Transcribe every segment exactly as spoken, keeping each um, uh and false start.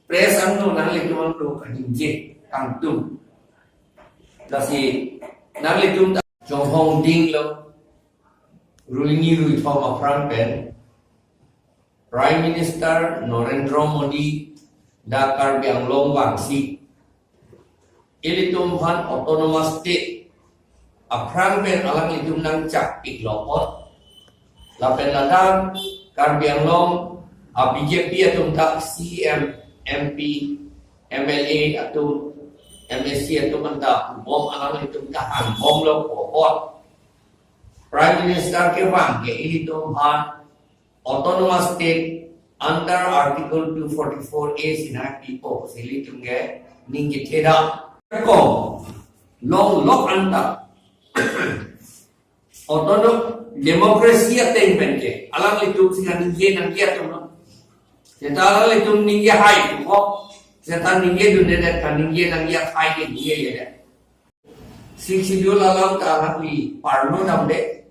Press angno nanglitum angno kaningje kangtung. Lasi nanglitum ta chonghong dinglo, rulini ruithom aphrang pen Prime Minister Narendra Modi dak Karbi Anglong vangsi ilitum aphan autonomous state aphrang pen alanglitum nangchak-iklo apot, lapen ladak Karbi Anglong a B J P atum ta C M, M P, M L A atum, M A C atum anta bom alanglitum ta hangbomlo apot, Prime Minister kevang ke ilitum aphan autonomous state under Article two forty-four A si nangpipo pusi ilitum ke ningje theda. Ko longlok anta autonomous democracy ateng pen ke alanglitum si kaningje nangji atumlo. Seta alanglitum ningje hai ko, seta ningjedundedet, kaningje nangji athai ke ningjejedet. Sixth Schedule alam ta alangli parlodamde.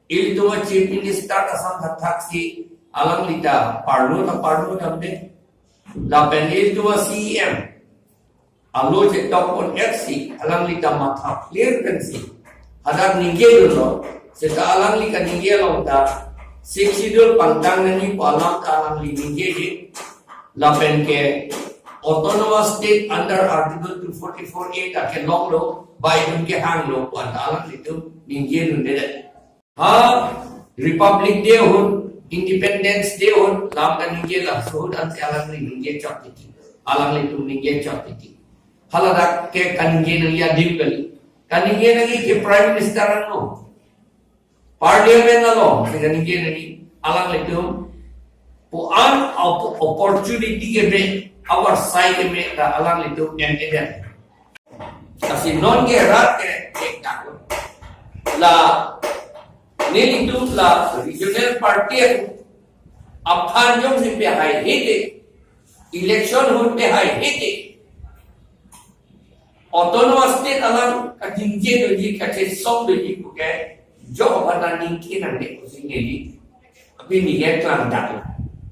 Ilitum a Chief Minister ta sangthakthaksi alangli ta parlo ta parlodamde. Lapen ilitum a C M alo chetok pon-et si alangli ta matha clear pensi hadak ningjedunlo. Seta alangli kaningje along ta Sixth Schedule pangtang nangji pu alam ta alangli ningjeje. Lapen ke autonomous state under Article two forty-four A ta kelonglo, ba itum kehanglo pu anta alanglitum ningjedundedet. Ha Republic Day ahut, Independence Day ahut lam kaningje, laso ahut ansi alangli ningje chot titi, alanglitum ningje chot titi. Haladak ke kaningje nangji adim kali. Kaningje nangji ke Prime Minister angno, Parliament along si kaningje nangji. Alanglitum pu-an op-, opportunity keme, avarsai keme ta alanglitum en-edet. Lasi non ke rat ke ekdak. La nelitum la regional party aphan jongsi pehai hedi, election ahut pehai hedi, autonomous state alam kaningje doji, kachesong doji puke, jo aphan ningje nangne pusi neli pini ke klangdak.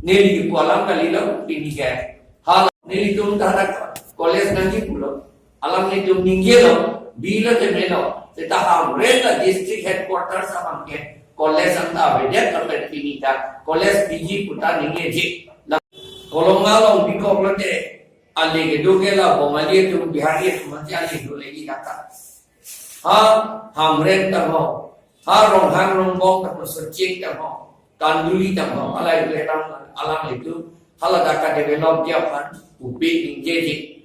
Neli kipu alam kalilo pini ke. Hal nelitum ta hadak college nangji pulo, alanglitum ningjelo, bilo te melo, seta Hamren ta district headquarters abang ke college anta avedet, lapen pini ta college P G pu ta ningjeje. La Kolonga along bikoklo te, ale kedo ke la Bongali atum, Bihari atum ansi ale do legi data. Ha Hamren tangho, ha Ronghang Rongbong tangho, Socheng tangho, Kanduli tangho, alai le alam, alanglitum haladak kadevelop ji aphan pupe ningjeje.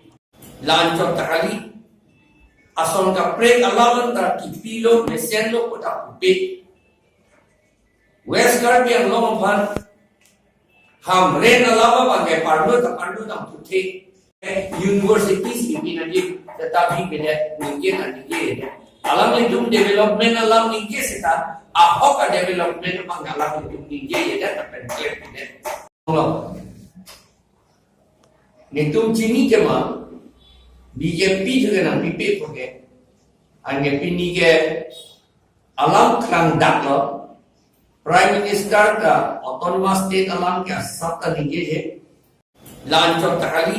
La anchot ta kali, ason kaprek alam anta kipilo mesenlo pu ta pupe. West Karbi Anglong aphan Hamren alam abang ke parlo ta parlodam puthe. University si pini nangji, tetapi beda ningje na ningje ya. Alanglitum development alam ningje seta, ahok a-development abang alanglitum ningjejedet, ta pen klem pini. Lo. Netum chini kema, B J P juga nangpipe puke. Anke pini ke alam klangdaklo, Prime Minister ta autonomous state alam ke asap ta ningjeje. La anchot ta kali,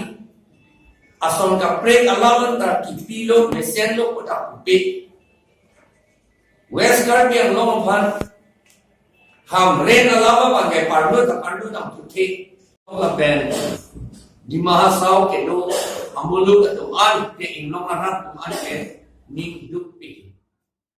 ason kaprek alam anta kipilo mesenlo pu ta pupe. West Karbi Anglong aphan Hamren alam abang ke parlo ta parlodam puthe. Lapen Dima Hasao kedo amuluk atum an ke, inglong arat atum an ke ning dukpi.